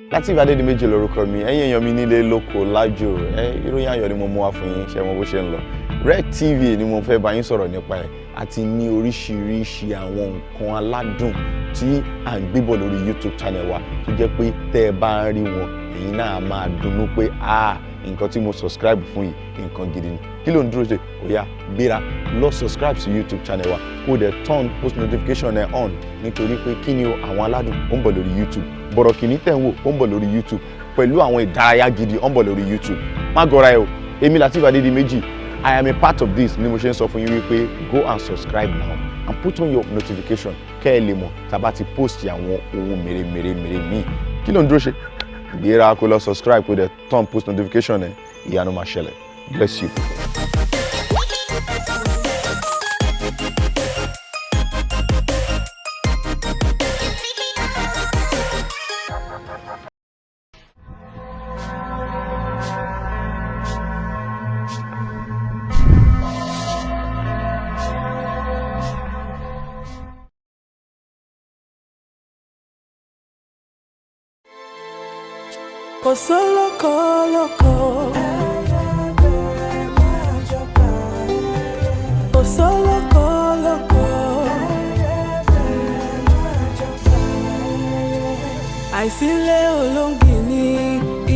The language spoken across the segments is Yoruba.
Lateef Adédìméjì lórúkọ mi. Ẹ̀yin èèyàn mi nílé lóko lájò ẹ, ìròyìn ayọ̀ ni mo mú wá fún yín. Ṣe mọ bó ṣe ń lọ? Red TV ni mo fẹ́ bá yín sọ̀rọ̀ nípa ẹ̀, àti ní oríṣiríṣi àwọn nǹkan aládùn tí à ń gbébọ̀ lórí YouTube channel wa, tó jẹ́ pé tẹ́ ẹ bá ń rí wọn, ẹ̀yin náà máa dunnú pé, "Ah, nǹkan tí mo subscribe fún yìí, nǹkan gidi ni." Kí ló ń dúró ṣe? Ó yá, gbéra, lọ subscribe sí YouTube channel wa, kó o dẹ̀ turn post notification ẹ̀ on, nítorí pé kí ni o? Àwọn aládùn ó ń bọ̀ lórí YouTube. Bọ̀rọ̀kìnní tẹ̀ ń wò, ó ń bọ̀ lórí YouTube, pẹ̀lú àwọn ìdárayá gidi, ó ń bọ̀ lórí YouTube. Má gọra ẹ o. Èmi Lateef Adédìméjì, I am a part of this ni mo ṣe ń sọ fún yín wípé go and subscribe now and put on your notification, kẹ́ ẹ lè mọ̀ tá a bá ti post àwọn ohun mèremère mèrè míì. Kí ló ń dúró ṣe? Gbéra, kó lọ subscribe, kó dẹ̀ turn post notification ẹ. Ìyanu máa ṣẹlẹ̀. Bless you. Kò sólókò lóko. Kò sólókò lóko. Àìsílẹ̀ olóńgì ní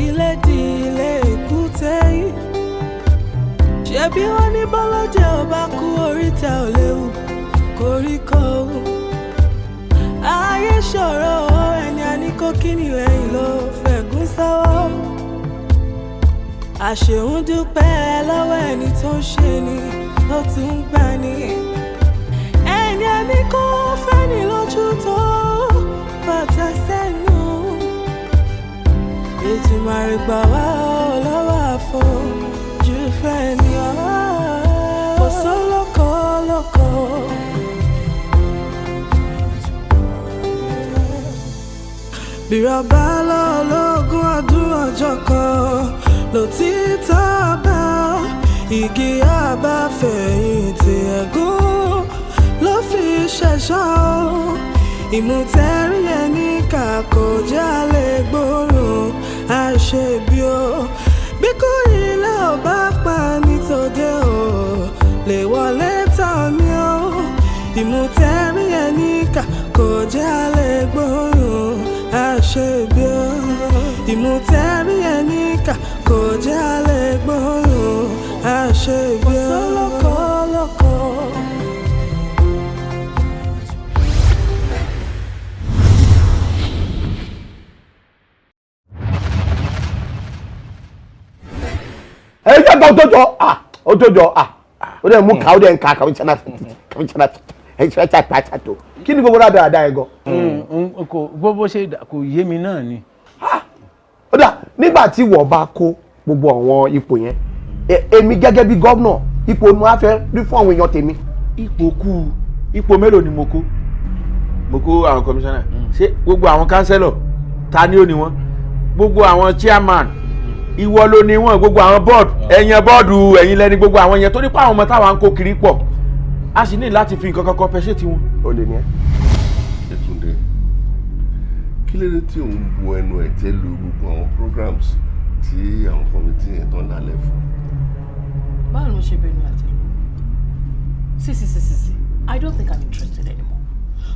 ilé di ilé èkúté yìí. Ṣebí wọ́n ní bọ́lọ́jẹ́ ò bá kú, oríta ò léwu koríko. Ayé ṣòro, ẹni a ní kó kíni lẹ́yìn ló fẹ̀gún sọ́wọ́. Àṣehùn dúpẹ́ lọ́wọ́ ẹni tó ń ṣe ni tó tún ń gbà ní. Ẹni a ní kó fẹ́ni lójú tó bàtà sẹ́nu. Ètùmàrè gbà wá ọ́ lọ́wọ́ àfojú fẹ́ ni ọ́. Kò sólókò lóko. Bírọ̀bá lọ́lọ́gún ọdún, ọjọ́ kan lòtítọ́ bá igi àbáfẹ̀yìntì, ẹ̀gún ló fi ṣẹ̀ṣọ́. Ìmùtẹ́rí ẹni kà kò jálè gbóòórùn àṣebí o. Bí kò ilé ò bá pa ní tòde o, lè wọlé tán mi o. Ìmùtẹ́rí ẹni kà kò jálè gbóòórùn àṣebí o. Ìmùtẹ́rí ẹni kà kò jálè gbóòórùn àṣebí o. Kò sólókò lóko. Ẹ jẹ́ tó tó jọ, ah, ó tó jọ, ah, ó dẹ̀ mú ká, ó dẹ̀ ń ka kàmíṣánná kàmíṣánná ẹ̀ ṣe tó. Kí ni gbogbo dáadáa yẹn gan? Kò bó ṣe kò yé mi náà ni. Ó dà, nígbà tí wọ́n bá kó gbogbo àwọn ipò yẹn, èmi gẹ́gẹ́ bí gómìnà, ipò ni wọ́n á fẹ́ rí fún àwọn èèyàn tèmi? Ipò kú, ipò mélòó ni mo kó? Mo kó àwọn commissioner, ṣé gbogbo àwọn councillor, ta ni ó ní wọn? Gbogbo àwọn chairman, ìwọ ló ní wọn. Gbogbo àwọn board, ẹ̀yàn board, ẹ̀yin lẹ́ni gbogbo àwọn yẹn, torí pé àwọn ọmọ táwa ń kó kiri pọ̀, a sì ní láti fi nǹkan kan compensate wọn. Ó lè ní ẹ. Yétúndé, kí ló dé tí òun bu ẹnu ẹ̀tẹ́ lu gbogbo àwọn programs tí àwọn committee yẹn tán lálẹ́ fún? Báwo ló ṣe bẹnu àtẹ? Sí sí sí sí sí, I don't think I'm interested anymore,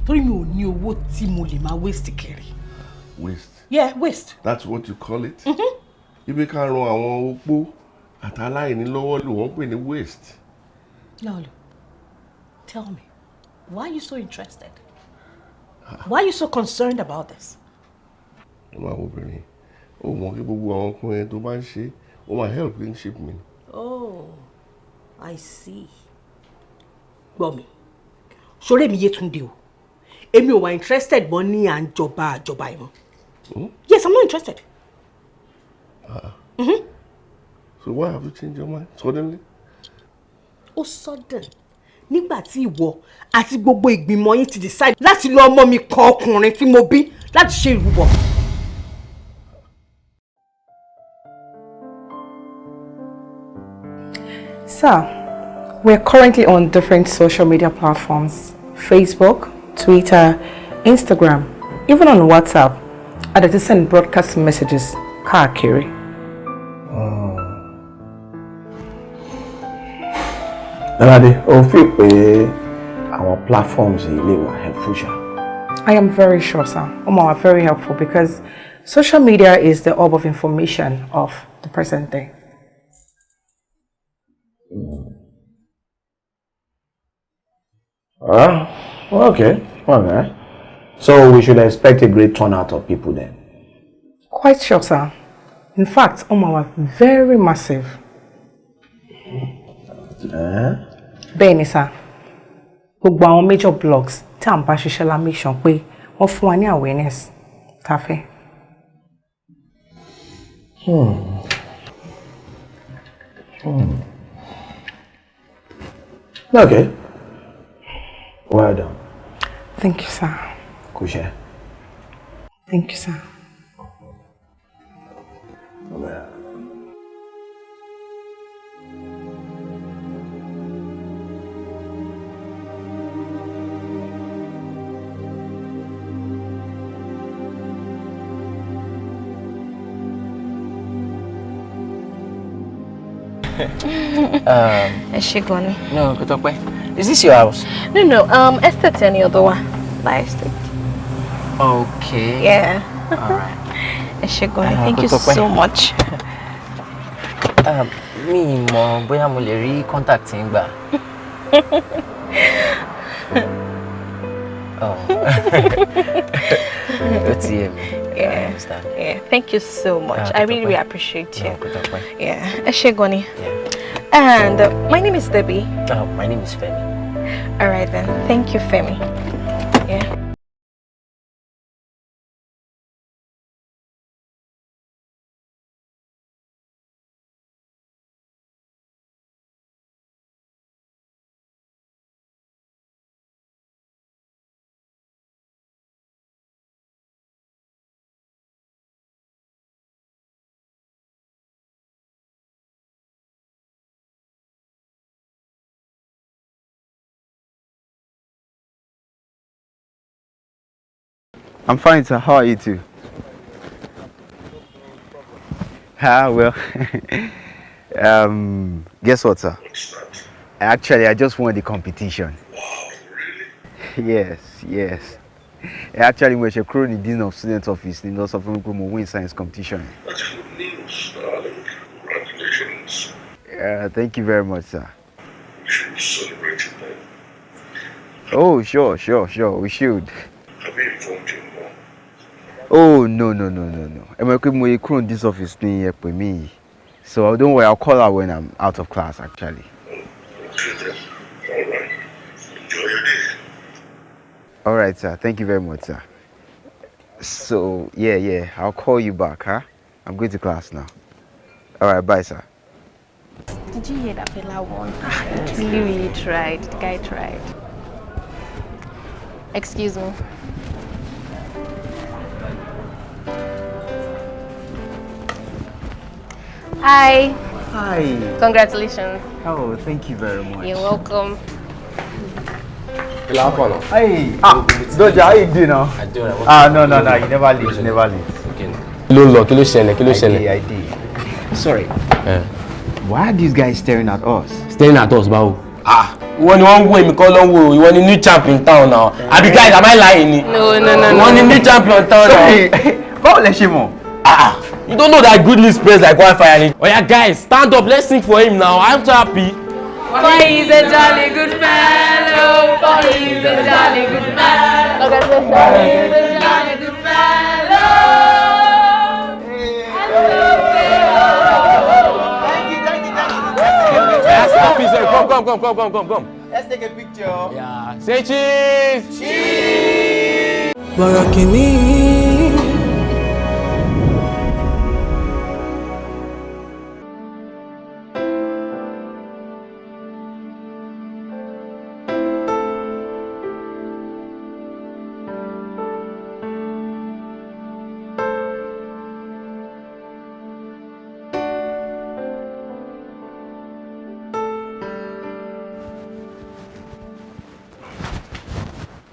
torí mi ò ní owó tí mo lè máa waste kiri. Waste? Yeah, waste. That's what you call it? Ibi ká ran àwọn opó àtàláìní lọ́wọ́ ló wọ́n pè ní waste? Láolú, tell me, why are you so interested? Why are you so concerned about this? Ẹ máa wo obìnrin, ó mọ kí gbogbo àwọn ọkùnrin tó bá ń ṣe, ó máa help kingship mi. Oh, I see. Gbọ́ mi, ṣoré mi Yétúndé o, èmi ò wà interested mọ́ ní à ń jọba àjọba ìmọ̀. Yes, I'm not interested. So why have you changed your mind suddenly? Ó sudden nígbà tí ìwọ àti gbogbo ìgbìmọ̀ yín ti decide láti lọ ọmọ mi kan, ọkùnrin tí mo bí, láti ṣe ìrúbọ. Sir, we're currently on different social media platforms: Facebook, Twitter, Instagram, even on WhatsApp. A dẹ̀ ti send broadcast messages káàkiri. Lọ́ládé, o fi pé àwọn platforms yìí lè wà helpful ṣá. I am very sure, sir. Ó máa wà very helpful because social media is the hub of information of the present day. Ah, okay, all right. So we should expect a great turnout of people then. Quite sure, sir. In fact, ó máa wà very massive. Eh? Bẹ́ẹ̀ ni, sir. Gbogbo àwọn major blogs tí à ń bá ṣiṣẹ́ la make sure pé wọ́n fún wa ní awareness tá a fẹ́. Okay. Well done. Thank you, sir. Kúṣẹ́. Thank you, sir. Ẹ ṣé gan ni. No, Kotokwe. Is this your house? No, estate any other one. By estate. Okay. Yeah. All right. Ẹ ṣé gan ni. Thank you Kotokwe. so much. Mi mọ̀ bóyá mo lè rí contact yín gbà. Oh. Ó ti yé mi. I Yeah. understand. Yeah. Thank you so much. Ah, I really, Kotokwe. really appreciate you. No, Kotokwe. Yeah. Ẹ ṣé gan ni. And my name is Debbie. Oh, my name is Femi. All right then. Thank you, Femi. Yeah. I'm fine, sir. How are you too? Ah, well, guess what, sir? Actually, I just won the competition. Wow, really? Yes, yes. Actually, we should crown the dean of student office in lots of people win science competition. That's good news, darling. Congratulations. Thank you very much, sir. We should celebrate it then. Oh, sure, sure, sure. We should. Have you informed your mom? Oh, no, no, no, no, no. Ẹ mọ̀ pé mo yẹ kúrò ní this office ní ẹ pè mí yìí. So don't worry, I'll call her when I'm out of class, actually. Okay then. All right. Enjoy your day. All right, sir. Thank you very much, sir. So, yeah, I'll call you back, huh? I'm going to class now. All right, bye, sir. Did you hear that fella won? He really, really tried. The guy tried. Excuse me. Hi. Hi. Congratulations. Oh, thank you very much. You're welcome. Hey, Doja, how you doing now? I do. Ah, no, no, no, you never late, you never late. Kí ló ń lọ? Kí ló ṣẹlẹ̀? Kí ló ṣẹlẹ̀? I did. Sorry. Why are these guys staring at us? Staring at us báwo? Ah, ìwọ ni wọ́n ń wo, èmi kọ́ ló ń wo. Ìwọ ni new champion town now. Àbí guys, am I lying ni? No, no, no, Ìwọ no. ni new champion town now. Sorry, báwo lẹ ṣe mọ̀? Ah, you don't know that good news spreads like wildfire ni. Oya guys, stand up, let's sing for him now. I'm so happy. For he's a jolly good fellow. For he's a jolly good fellow. For he's a jolly good fellow. Oya stop it, sir. Come, come, come, come, come, come, come. Let's take a picture. Yeah. Say cheese. Cheese. Bọ̀rọ̀ kìíní.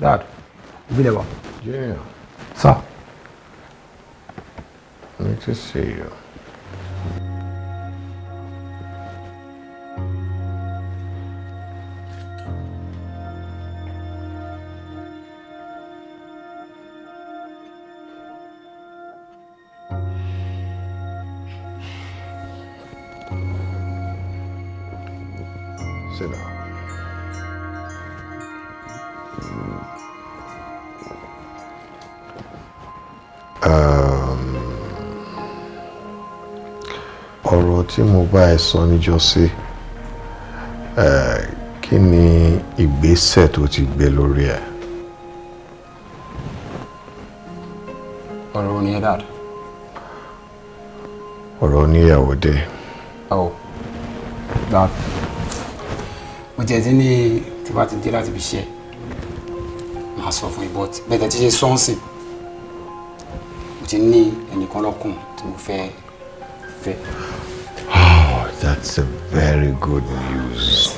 Dad, ìbílẹ̀ wa. Yeah. Sir. I need to see you. Sit down. Ọ̀rọ̀ tí mo bá ẹ sọ níjọ́sí, kí ni ìgbésẹ̀ tó ti gbé lórí ẹ̀? Ọ̀rọ̀ wo ni ẹ, Dad? Ọ̀rọ̀ oníyàwó dé. Oh, Dad. Mo tiẹ̀ ti ní tí bá ti dé láti fi ṣe, màá sọ fún yín, but bẹ́ẹ̀ tí ṣe sọ́ọ̀sì, mo ti ní ẹnìkan lọ́kùn tí mo fẹ́ fẹ́. Oh, that's a very good news.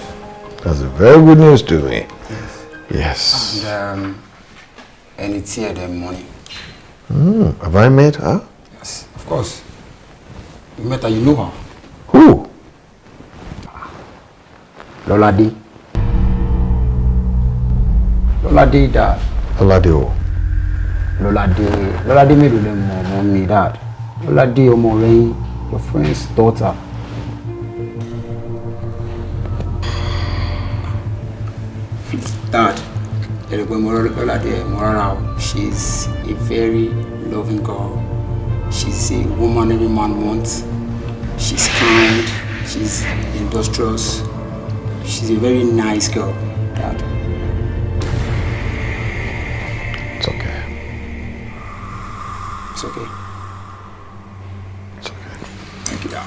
That's a very good news to me. Yes. And ẹni tí ẹ dẹ̀ mọ̀ ni. Have I met her? Yes, of course. You met her, you know her. Who? Lọ́ládé. Lọ́ládé, Dad. Lọ́ládé o. Lọ́ládé, Lọ́ládé mélòó lẹ mọ̀ ọmọ mi, Dad? Lọ́ládé ọmọ rẹ yín, your friend's daughter. Dad, ẹ rò pé mo Lọ́ládé ẹ̀ mọ̀ rárá o. She's a very loving girl. She's a woman every man wants. She's kind. She's industrious. She's a very nice girl, Dad. It's okay. It's okay. It's okay. Thank you, Dad.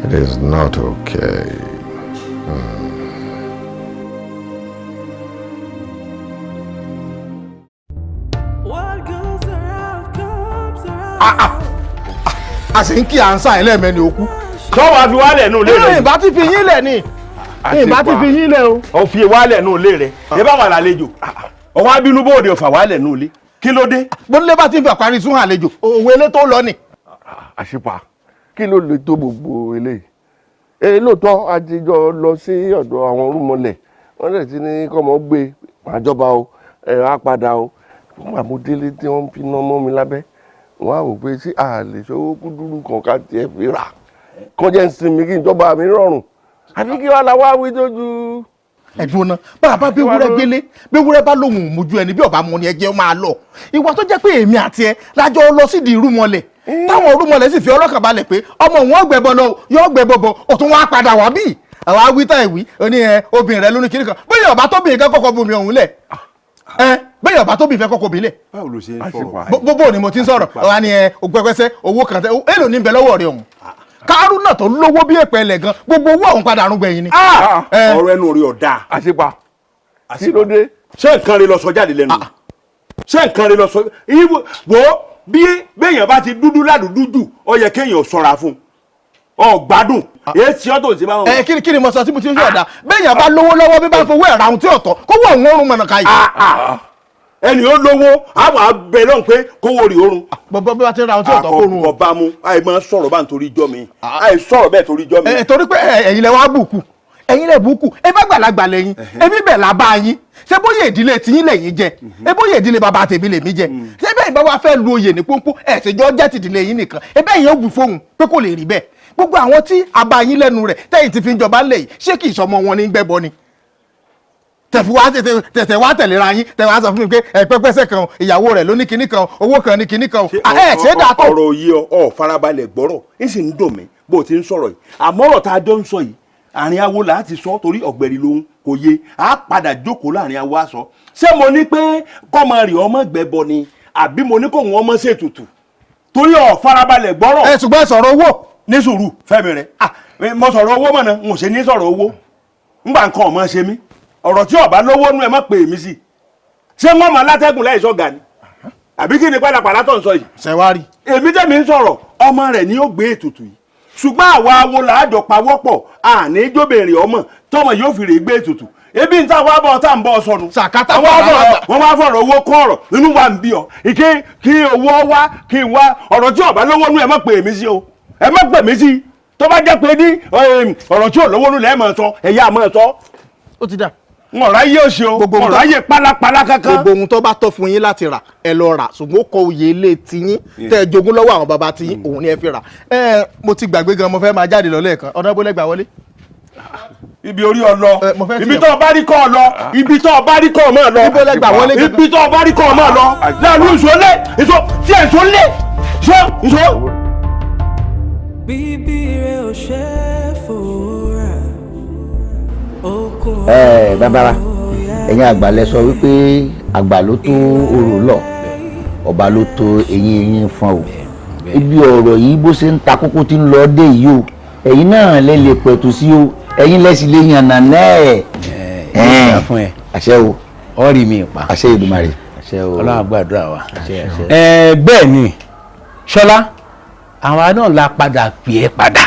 It is not okay. What goes around comes around. A sì ń kí àǹsà ẹ̀ lẹ́ẹ̀mẹ́ni òkú. Sọ́wọ́ àfi wálẹ̀ nù lé rẹ̀. Ìbá ti fi yín lẹ̀ ni, ìbá ti fi yín lẹ̀ o. Ó fi wálẹ̀ nù lé rẹ̀, ẹ bá wà lálejò. Ọwọ́ abínú bóde ọ̀fà wálẹ̀ nù lé. Kí ló dé? Bónílé bá ti ń fi àparí sún àlejò, òwe ilé tó lọ ni. Àṣìpà, kí ló lè tó gbogbo eléyìí? Ee, lóòótọ́ a ti jọ lọ sí ọ̀dọ̀ àwọn orúmọlẹ̀, wọ́n lè ti ní kọ́mọ gbé àjọba o, ẹ̀ á padà o. Nígbà mo délé tí wọ́n fi ná mọ́ mi lábẹ́, wọ́n á wò pé ṣé a lè ṣòwò kúdúrú kan ká tiẹ̀ fi rà kán jẹ́ ń sinmi kí ìjọba mi rọrùn, àbí kí wàá la wá wí tójú. Ẹ̀dùn ọ̀nà bàbá béwúrẹ́ gbélé, béwúrẹ́ bá lóhùn mójú ẹni bí ọba mu ni ẹjẹ́ máa lọ. Ìwà tó jẹ́ pé èmi àti ẹ lájọ lọ sídìí irúmọlẹ̀, táwọn irúmọlẹ̀ sì fi ọlọ́kàn balẹ̀ pé ọmọ òun ọgbẹ̀bọ lọ yọ ọgbẹ̀bọ bọ, òtún wá padà wá bí àwa wí tá ìwí oní ẹ obìnrin rẹ lóní kiri kan bóyá ọba tóbìnrin kan kọ́kọ́ bomi ọ̀hún lẹ̀ ẹ bóyá ọba tóbìnrin fẹ́ kọ́kọ́ bìílẹ̀. Báwo ló ṣe ń sọ̀rọ̀ báyìí? Bó ni mo ti ń sọ̀rọ̀ wa ni ẹ ògbẹ́pẹ́sẹ́ owó kan tẹ èlò ní bẹ lọ́wọ́ rẹ ọ̀hún kárúnà tó lówó bí èpè ẹlẹ̀ gan gbogbo owó ọ̀hún padà rún gbẹ̀yìn ni. Ọ̀rọ̀ ẹnu rẹ̀ ọ̀dà. Àṣìpà, kí ló dé? Ṣé nǹkan rẹ lọ sọ jáde lẹ́nu? Ṣé nǹkan rẹ lọ sọ? Wo bí béèyàn bá ti dúdú ládùúdú jù, ó yẹ kéèyàn ṣọ́ra fún un. Ọ gbádùn èsì ọ̀tọ̀ sí báwọn. Ẹ kí ni mo sọ tí mo ti ń ṣe ọ̀dà béèyàn bá lówó lọ́wọ́ bí bá fowó ẹ̀rà ohun tí ọ̀tọ̀ kó wọ òun oorun mọ̀nà káyìí. Ẹni ó lówó àwọn abẹ lọ́hùn pé kówó rí oorun. Bọ́bọ́ bí wọ́n ti ń ra ohun tí ọ̀tọ̀ kó run. Àkọ́kọ́ bá mu àì máa sọ̀rọ̀ bá ń torí ijọ́ mi àì sọ̀rọ̀ bẹ́ẹ̀ torí ijọ́ mi. Ẹ torí pé ẹ̀yin lẹ wá bùkù, ẹ̀yin lẹ bùkù, ẹ bá gbàlagbà lẹ́yìn, ẹbí bẹ̀ là bá yín, ṣé bóyá ìdílé tiyín lẹ́yìn jẹ, ẹ bóyá ìdílé bàbá tèmi lèmi jẹ, ṣé bẹ́ẹ̀ bá wá fẹ́ lu oyè ní pọ́npọ́n ẹ̀ ṣèjọ́ jẹ́ tìdílé yín nìkan, ẹ bẹ́ẹ̀ yẹn ó bù fóun pé kò lè rí bẹ́ẹ̀. Gbogbo àwọn tí a bá yín lẹ́nu rẹ̀ tẹ́yìn ti fi ń jọba ńlẹ̀ yìí, ṣé kì í sọmọ wọn ní gbẹ́bọ ni? Tẹ̀tẹ̀ wá tẹ̀léra yín, tẹ̀ wá sọ fún mi pé ẹ pẹ́pẹ́sẹ̀ kan ìyàwó rẹ̀ ló ní kinní kan, owó kan ní kinní kan, ẹ ṣe é dà tó. Ọ̀rọ̀ yìí ọ farabalẹ̀ gbọ́rọ̀ ń sì ń dùn mí bó o ti ń sọ̀rọ̀ yìí, àmọ́ ọ̀rọ̀ tá a jọ ń sọ yìí àárín awo là á ti sọ torí ọ̀gbẹ̀rì lòun kò yé, a padà jókòó láàrin awo á sọ. Ṣé mo ní pé kọ́mọ rẹ̀ ọmọ gbẹ̀bọ ni àbí mo ní kó wọn ọmọ ṣètùtù? Torí ọ farabalẹ̀ gbọ́rọ̀. Ẹ ṣùgbọ́n ẹ sọ̀rọ̀ owó. Ní sùúrù fẹ́mi rẹ̀, mo sọ̀rọ̀ owó mọ̀nà n ò ṣe ní sọ̀rọ̀ owó ńgbà nǹkan ọmọ ṣe mí, ọ̀rọ̀ tí ọba lówó nú ẹ má pè mí sí, ṣé wọ́n máa látẹ́gùn láì sọ̀gà ni àbí kí ni pálapàla tó ń sọ yìí. Ṣẹ̀wárí. Èmi tẹ̀mí ń sọ̀rọ̀ ọmọ rẹ̀ ni ó gbé ètùtù yìí, Ṣùgbọ́n àwa wo làájọ pawọ́pọ̀ àní jóbìnrin ọmọ tọmọ yóò fi rè gbé ètùtù ebi ń ta wá bọ̀ tá à ń bọ̀ sọnù. Sàkátà wọ́n wá fọ̀rọ̀ owó kún ọ̀rọ̀ nínú wa ń bí ọ ìké kí owó wá kí n wá ọ̀rọ̀ tí ọ̀bá lówó nú ẹ má pè mí sí o, ẹ má pè mí sí. Tó bá jẹ́ pé ní ọ̀rọ̀ tí ò lówó nú lẹ́ẹ̀ máa sọ, ẹ̀yà máa sọ. Ó ti dà. Ọ̀rọ̀ ayé òṣè o, ọ̀rọ̀ ayé pálapàla kankan. Gbogbo ohun tó bá tọ́ fún yín láti rà ẹ lọ rà, ṣùgbọ́n ó kọ oyè ilé tiyín tẹ́ ẹ jogún lọ́wọ́ àwọn bàbá tiyín, òun ni ẹ fi rà. Ẹ mo ti gbàgbé gan, mo fẹ́ máa jáde lọ lẹ́ẹ̀kan, ọ̀nà bó lẹ́gbàá wọlé. Ibi orí ọ lọ, ibi tó o bá rí kọ́ ọ lọ, ibi tó o bá rí kọ́ ọ máa lọ, ibi tó o bá rí kọ́ ọ máa lọ, láàánú ìṣó lé ìṣó tí ẹ̀ ìṣó lé ìṣó ìṣó. Bíbí rẹ̀ ò ṣe é fòrà. Ẹ bàbá wa, ẹ̀yin àgbà lẹ sọ wípé àgbà ló tó orò lọ, ọba ló tó eyín eyín fọn o. Ibi ọ̀rọ̀ yìí bó ṣe ń ta kókó tí ń lọ dé yìí o, ẹ̀yin náà lè lè pẹ̀tù sí o, ẹ̀yin lẹ sì lè yànnà náà. Ẹ fún ẹ. Àṣẹ o. Ọ̀rí mi pa. Àṣẹ Èdùmàrè. Àṣẹ o. Ọlọ́run á gbàdúrà wa. Àṣẹ àṣẹ. Ẹ bẹ́ẹ̀ ni Ṣọlá, àwa náà la padà pè é padà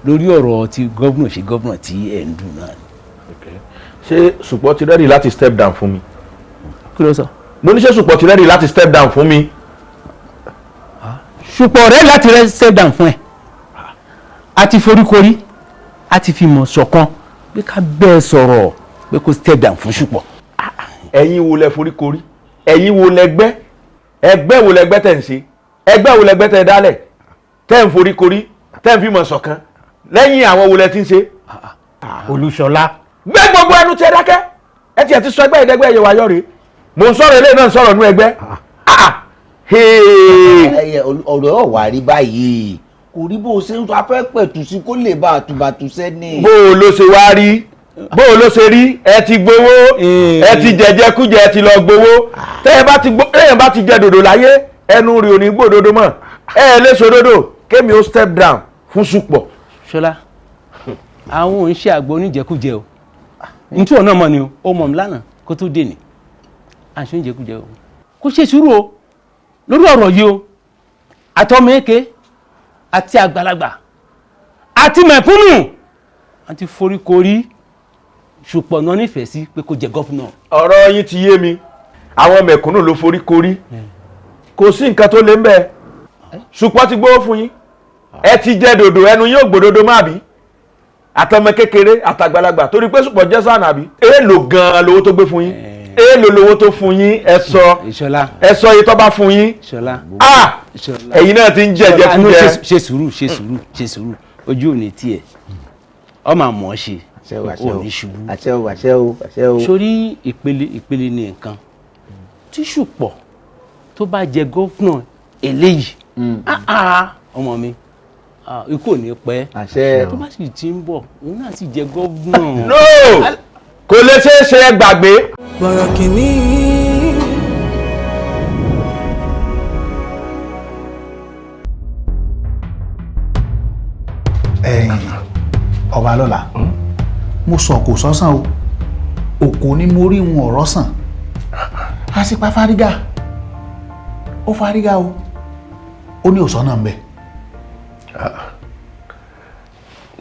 lórí ọ̀rọ̀ tí gómìnà ṣe gómìnà tí ẹ̀ ń dùn náà ni. Ṣé Sùpọ̀ ti rẹ́dì láti step down fún mi? Kí ló sọ? Mo ní ṣé Sùpọ̀ ti rẹ́dì láti step down fún mi? Sùpọ̀ rẹ́ láti rẹ́ step down fún ẹ. A ti foríkorí, a ti fi mọ̀ ṣọ̀kan pé ká bẹ́ẹ̀ sọ̀rọ̀ pé kó step down fún Sùpọ̀. Ẹ̀yin wo lẹ foríkorí? Ẹ̀yin wo lẹgbẹ́? Ẹgbẹ́ wo lẹgbẹ́ tẹ̀ ń ṣe? Ẹgbẹ́ wo lẹgbẹ́ tẹ̀ dálẹ̀? Tẹ̀ ń foríkorí, tẹ̀ ń fi mọ̀ ṣọ̀kan. Lẹ́yìn àwọn wo lẹ ti ń ṣe? Olúṣọlá. Gbé gbogbo ẹnu tí ẹ dákẹ́, ẹ tiẹ̀ ti sọ ẹgbẹ́ ìdẹ́gbẹ́ ẹ̀yẹ wáyọ̀ rè, mò ń sọ̀rọ̀ eléyìí náà ń sọ̀rọ̀ nú ẹgbẹ́. Ọ̀rọ̀ ọ̀ wá rí báyìí, kò rí bó o ṣe ń sọ, afẹ́ pẹ̀tù sí kó lè bá àtúbàtúṣẹ́ ní. Bó o ló ṣe wá rí, bó o ló ṣe rí, ẹ ti gbowó, ẹ ti jẹjẹkújẹ, ẹ ti lọ gbowó. Tẹ́ ẹ bá ti gbó, èèyàn bá ti jẹ dòdò láyé, ẹnu rí òní gbòdodo mọ́, ẹ lè sọ dòdò, kémi ó step down fún Sùpọ̀. Ṣọlá, àwọn ò ń ṣe àgbo oníjẹkújẹ o, ntí wọn náà mọ ni o, ó mọ̀ mí lánàá kó tó dé ní àṣọ oníjẹkújẹ o, kó ṣe sùúrù o lórí ọ̀rọ̀ yìí o, àtọmọ èké àti àgbàlagbà àti mẹ̀kúnnù àti foríkorí, Sùpọ̀ náà nífẹ̀ẹ́ sí pé kó jẹ gọ́fúnà. Ọ̀rọ̀ yín ti yé mi, àwọn mẹ̀kúnnù ló foríkorí, kò sí nǹkan tó lé ń bẹ́ẹ̀. Sùpọ̀ ti gbówó fún yín, ẹ ti jẹ dòdò, ẹnu yóò gbòdodo má bí, àtọmọ kékeré àtàgbàlagbà, torí pé Sùpọ̀ jẹ́ sànà àbí. Èèlò gan-an lówó tó gbé fún yín, èèlò lówó tó fún yín, ẹ sọ ẹ sọ iye tó bá fún yín. Ẹ̀yin náà ti ń jẹjẹ kújẹ. Ṣe sùúrù, ṣe sùúrù, ṣe sùúrù, ojú ò ní tiẹ̀, ọmọ àmọ́ ṣe ò ní ṣubú. Àṣẹ o, àṣẹ o, àṣẹ o. Sórí ìpele ìpele ní nǹkan tí Sùpọ̀ tó bá jẹ gómìnà eléyìí, ọmọ mi, ikú ò ní pẹ́, tó bá sì ti ń bọ̀ òun náà sì jẹ gómìnà. No, kò lè ṣeé ṣe, ẹ gbàgbé. Bọ̀rọ̀ kìíní. Ẹ̀yin ọba lọ́la, mo sọ kò sọ́sàn o, òkò ni mo rí wọn ọ̀rọ̀ sàn, a sì pa fárígà, ó fárígà o, ó ní òsán náà ń bẹ.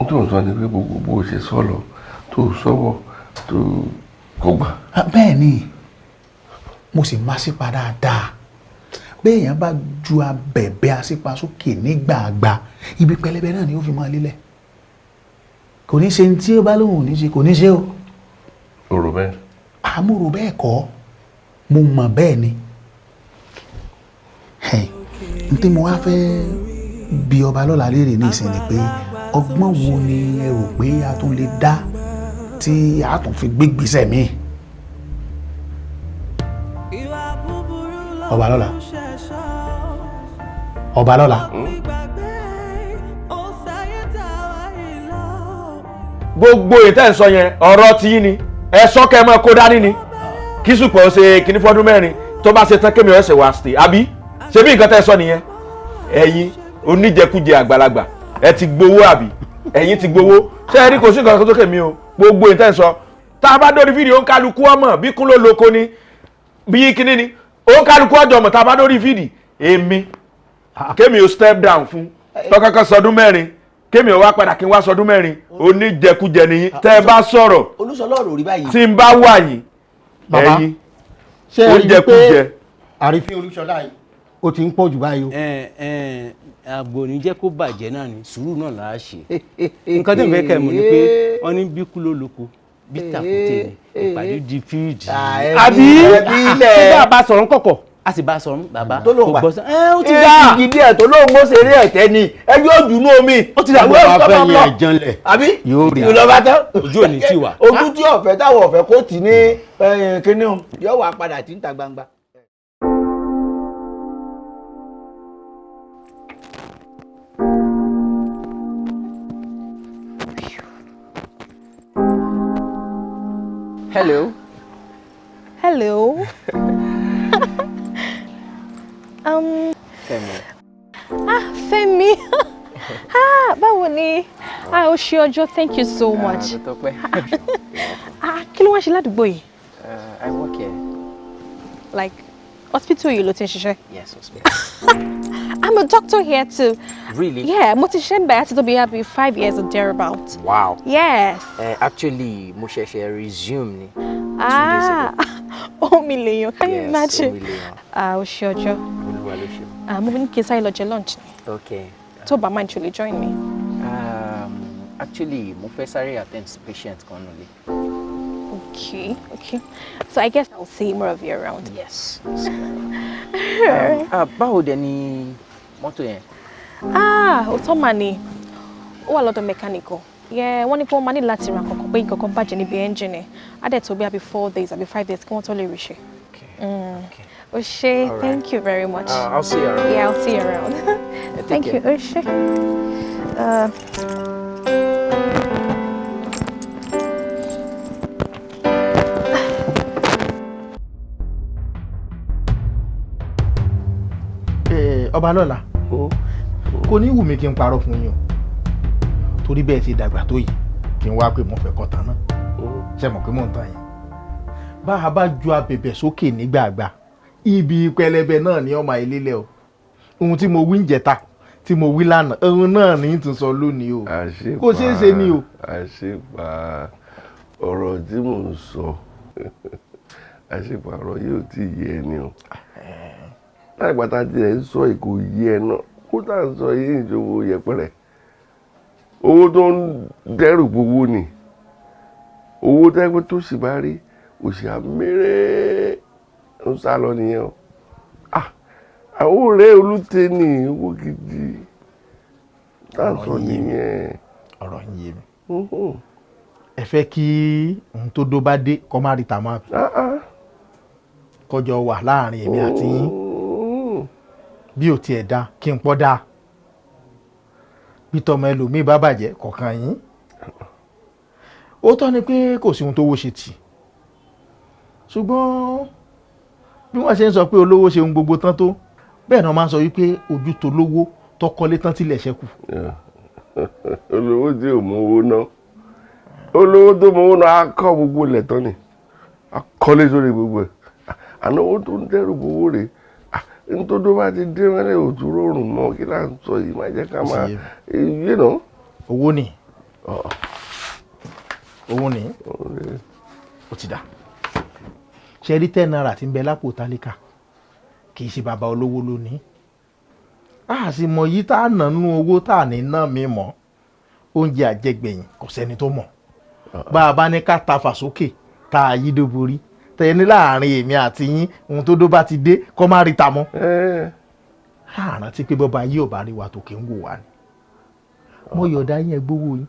N tó ń sọ ni pé gbogbo bó ṣe sọ lọ tó sọ́wọ́ tó kò gbà. Bẹ́ẹ̀ ni, mo sì máa sípa dáadáa. Béèyàn bá ju abẹ̀bẹ̀ asípa sókè nígbàgbà, ibi pẹlẹbẹ náà ni ó fi máa lélẹ̀. Kò ní ṣe tí ó bá lóun ò ní ṣe, kò ní ṣe o. O rò bẹ́ẹ̀? Àmúrò bẹ́ẹ̀ kọ́, mo mọ̀ bẹ́ẹ̀ ni. N tí mo wá fẹ́ bi ọba lọ́la léèrè ní ìsìn ni pé ọgbọ́n wo ni ẹ rò pé a tún lè dá tí a tún fi gbégbèsè míì? Ọba lọ́la, ọba lọ́la. Gbogbo ìtẹ́ ń sọ yẹn ọ̀rọ̀ tí yín ni, ẹ sọ kẹ́ ẹ máa kó dání ni, kí Sùpọ̀ ṣe kíní fọ́dún mẹ́rin tó bá ṣe tán kémi ọ̀sẹ̀ wá sí, àbí ṣe bí nǹkan tẹ́ ẹ sọ nìyẹn? Ẹ̀yin oníjẹkújẹ àgbàlagbà, ẹ ti gbowó àbí? Ẹ̀yin ti gbowó, ṣé ẹ rí kò sí nǹkan tó kèmí o. Gbogbo ìtẹ́ ń sọ, tá a bá dórí fídíò, ó ń kálukú ọmọ bí kún ló lóko ni bí kíní ni, ó ń kálukú ọjọ́ ọmọ tá a bá dórí fídì, èmi kémi ò step down fún Tọ́kọ́kọ́ sọdún 4 kémi ò wá padà kí n wá sọdún 4 oníjẹkújẹ nìyí tẹ́ ẹ bá sọ̀rọ̀ Olúṣọlá ọ̀rọ̀ rí báyìí. Tí n bá wà yín ẹ̀yin oúnjẹkújẹ. Àrífín Olúṣọlá yìí ó ti ń pọ̀ jù báyìí o. Àgbò ní jẹ́ kó bàjẹ́ náà ni sùúrù náà là á ṣe. Nǹkan tó ń fẹ́ kẹ́ mọ̀ ni pé wọ́n ní bí kú ló lóko bí tàkúté ni ìpàdé di fíìdì. Àbí nígbà bá sọ̀rọ̀ kọ̀kọ̀ a sì bá sọ̀rọ̀ bàbá tó lóun kò gbọ́ sọ ẹ ó ti dá. Igi díẹ̀ tó lóun ó ṣeré ẹ̀tẹ́ ni ẹjọ́ ojú inú omi. Ó ti dà. Àwọn Bàbá ọ̀tọ́ fẹ́ máa yẹn lọ. ẹ̀jọ̀lẹ̀ Àbí yóò rí ìlọba tán. Ojú ò ní tì wá. Ojú tí ọ̀fẹ́ táwọn ọ̀fẹ́ kò tì ní kíní o yóò wá padà tí ń ta gbangba. Hello. Hello. Fẹ́mi. Ah, Fẹ́mi. Ah, báwo ni? Ah, o ṣé ọjọ́, thank you so much. Ah, Tọ́pẹ́. Ah, kí ló wá ṣe ládùúgbò yìí? I work here. Like, hospital yìí ló ti ń ṣiṣẹ́? Yes, hospital. I'm a doctor here too. Really? Yeah, mo ti ṣiṣẹ́ ń bẹ̀ láti tó bí i 5 years or thereabout. Wow. Yes. Actually, mo ṣẹ̀ṣẹ̀ resume ni. Ah, omi lèèyàn, can you Yes, imagine? omi lèèyàn. Ah, o ṣé ọjọ́. Olúwa ló ṣe. Ah, mo ní kí n sáré lọ jẹ lunch ni. Okay. Tó bá mind, you lè join me. Actually, mo fẹ́ sáré attend sí patient kan nílé. Okay, okay. So I guess I'll see more of you around. Yes. Alright. Báwo dẹ̀ ni mọ́tò yẹn? Ah, òótọ́ mà ni. Ó wà lọ́dọ̀ mechanic o. Yeah, wọ́n ní pé wọ́n máa ní láti ra kankan pé nǹkan kan bàjẹ́ níbi engine ẹ̀. Á dẹ̀ tó bí àbí 4 days àbí 5 days kí wọ́n tó lè rí ṣe. O ṣé, All right. thank you very much. I'll see you around. Yeah, I'll see you around. Take Thank you, care. O ṣé. Ọba lọ́la kò ní wù mí kí n parọ́ fún yín o, torí bẹ́ẹ̀ ṣe dàgbà tó yìí kí n wá pé mo fẹ́ kọ́ tán náà, ṣe mọ̀ pé mò ń tàn yín. Bá a bá ju abẹ̀bẹ̀ sókè nígbàgbà, ibi pẹlẹbẹ náà ni ọmọ ìlélẹ̀ o. Ohun tí mo wí ń jẹta tí mo wí lánàá, ohun náà ní tún sọ lónìí o. Kò ṣeé ṣe ni o. Àṣepa ọ̀rọ̀ tí mò ń sọ, àṣepa ọ̀rọ̀ yóò tí ì yé ẹni o. Láì pàtàkì tí ẹ̀ ń sọ ìkò yé ẹ náà, kó tá à ń sọ yìí ìṣòwò yẹpẹrẹ. Owó tó ń dẹ́rù gbowó ni. Owó tẹ́gbẹ́ tó sì bá rí, òṣì àmírẹ́ ń sá lọ nìyẹn o. Àwọn ọ̀rẹ́ Olúte ní owó gidi. Tá à ń sọ nìyẹn. Ọ̀rọ̀ ń yé mi. Ẹ fẹ́ kí ohun tó dó bá dé kọ́ má rí tà máa kọjọ wà láàrin èmi àti yín. Bí ò tiẹ̀ da kí n pọ́ dáa, bí tọmọ ẹlòmíì bá bàjẹ́ kọ̀ọ̀kan yín. Ó tọ́ ni pé kò sí ohun tó wó ṣe tì, ṣùgbọ́n bí wọ́n ṣe ń sọ pé olówó ṣe ohun gbogbo tán tó, bẹ́ẹ̀ náà máa ń sọ wípé ojú tó lówó tọkọlé tán tilẹ̀ ṣẹ́kù. Olówó tí ò mú owó ná, olówó tó mú owó ná á kọ́ gbogbo ilẹ̀ tán ni, á kọ́lé sórí gbogbo ẹ̀. Àná owó tó ń dẹ́rù gbowó rèé, nítorí tó bá ti dé mẹ́lẹ̀ òtún rọrùn mọ́, kí là ń sọ yìí má jẹ́ ká máa you know. Owó ni, owó ni, ó ti dà. Ṣe rí 10 naira tí ń bẹ lápò tálíkà, kì í ṣe bàbá olówó lónìí. A sì mọ yìí tá a nà nú owó tá a ní ná mi mọ́. Oúnjẹ àjẹgbẹ̀yìn kò sẹ́ni tó mọ̀. Bá a bá ní ká ta fàsókè tá a yí dóborí, tẹ ní láàrin èmi àti yín, ohun tó dó bá ti dé kọ́ má rí ta mọ́. Àrántí pé bọ́ba yìí ò bá rí wa tòkè ń wò wá ni. Mo yọ̀ọ̀dá yín, ẹ gbowó yín.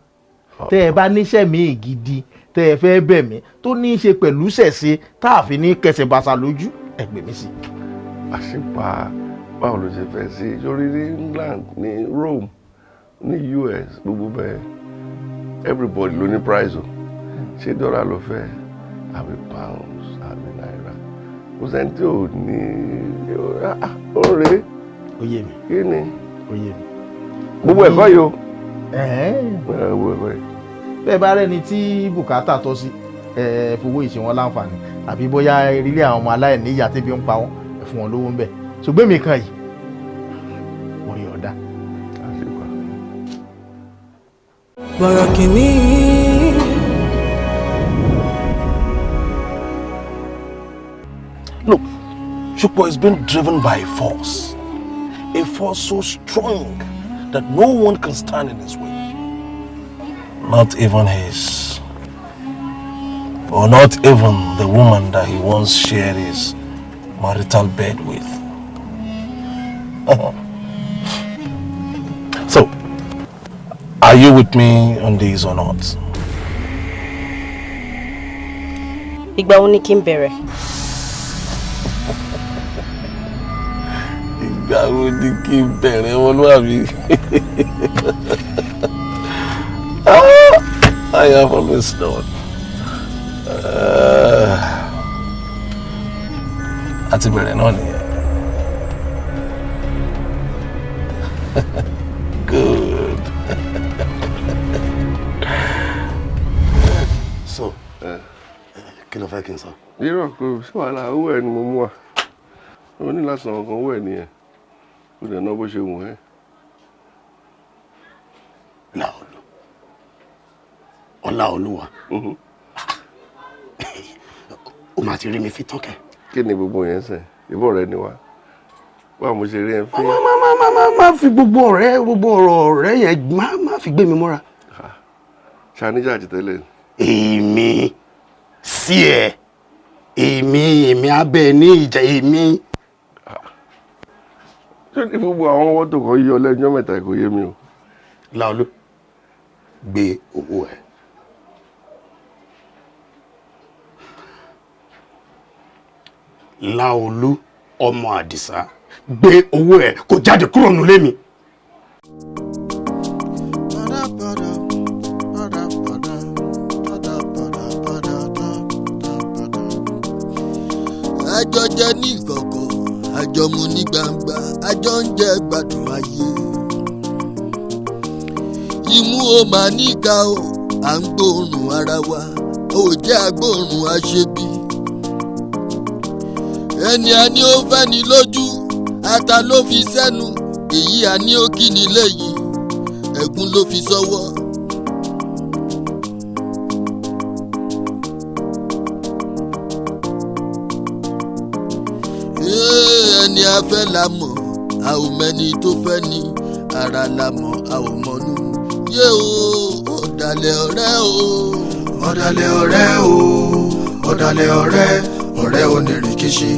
Tẹ́ ẹ bá níṣẹ́ mi gidi tẹ́ ẹ fẹ́ bẹ̀ mí tó ní í ṣe pẹ̀lú ṣẹ̀ṣe tá a fi ní kẹsẹ̀ bàṣà lójú, ẹ gbè mí sí. Àṣìpa báwo ló ṣe fẹ́ sí sórí ní England, ní Rome, ní US, gbogbo bẹ́ẹ̀ everybody ló ní price o. Ṣé dọ́là ló fẹ́ àbí pounds àbí náírà? Kò sẹ́ni tí ò ní ó rèé. Ó yé mi. Kí ni? Ó yé mi. Gbogbo ẹ̀kọ́ yìí o. Gbogbo ẹ̀kọ́ yìí. Bẹ́ẹ̀ bá rẹ́ni tí bùkátà tọ́ sí, ẹ fowó ìṣe wọn láǹfààní, àbí bóyá ìrírí àwọn ọmọ aláìní ìyá tí fi ń pa wọn, ẹ fún wọn lówó ń bẹ̀. Ṣùgbọ́n èmi kan yìí, mo yọ̀ ọ́ dá. Bọ̀rọ̀ kìíní. Look, Shukbo is being driven by a force so strong that no one can stand in his way. Not even his, or not even the woman that he once shared his marital bed with. So, are you with me on this or not? Ìgbà wo ni kí n bẹ̀rẹ̀? Ìgbà wo ni kí n bẹ̀rẹ̀, ọmọlúwàbí? I have always known. Àti bẹ̀rẹ̀ náà nìyẹn. Good. So, kí ló fẹ́ kí n sọ? Irọ́, kò sí wàhálà, owó ẹ̀ ni mo mú wa. O ní láti san ọkàn, owó ẹ̀ nìyẹn. Ó dẹ̀ ná bó ṣe wù ẹ́. Láolú, Ọláolúwa, o máa ti rí mi fi tán kẹ. Kí ni gbogbo yẹn sẹ̀? Ìbọn rẹ ni wá. Báwo mo ṣe rí ẹ fín? Má má má má má má fi gbogbo ọ̀rẹ́, gbogbo ọ̀rọ̀ ọ̀rẹ́ yẹn, má má fi gbé mi mọ́ra. Ṣàníjà àti tẹ́lẹ̀ ni. Èmi sí ẹ, èmi abẹ ní ìjà èmi. Ṣé ní gbogbo àwọn owó tó kàn yọ lẹ́jọ́ mẹ́ta kò yé mi o? Láolú, gbé owó ẹ. Láolú ọmọ Àdìsá, gbé owó ẹ kó jáde kúrò nílé mi. Àjọ jẹ ní ìkọ̀kọ̀, àjọ mu ní gbangba, àjọ ń jẹ gbádùn ayé. Imú o máa níka o, à ń gbóòórùn ara wa, ò jẹ́ agbóòórùn aṣebi. Ẹni a ní ó fẹ́ ni lójú, ata ló fi sẹ́nu, èyí a ní ó kí ni lẹ́yìn, ẹ̀gún ló fi sọ́wọ́. Ẹni a fẹ́ la mọ̀, a ò mẹ́ni tó fẹ́ ni, ara la mọ̀, a ò mọ̀nú. Yé o, ọ̀dàlẹ̀ ọ̀rẹ́ o. Ọ̀dàlẹ̀ ọ̀rẹ́ o, ọ̀dàlẹ̀ ọ̀rẹ́, ọ̀rẹ́ onírìnkìṣì.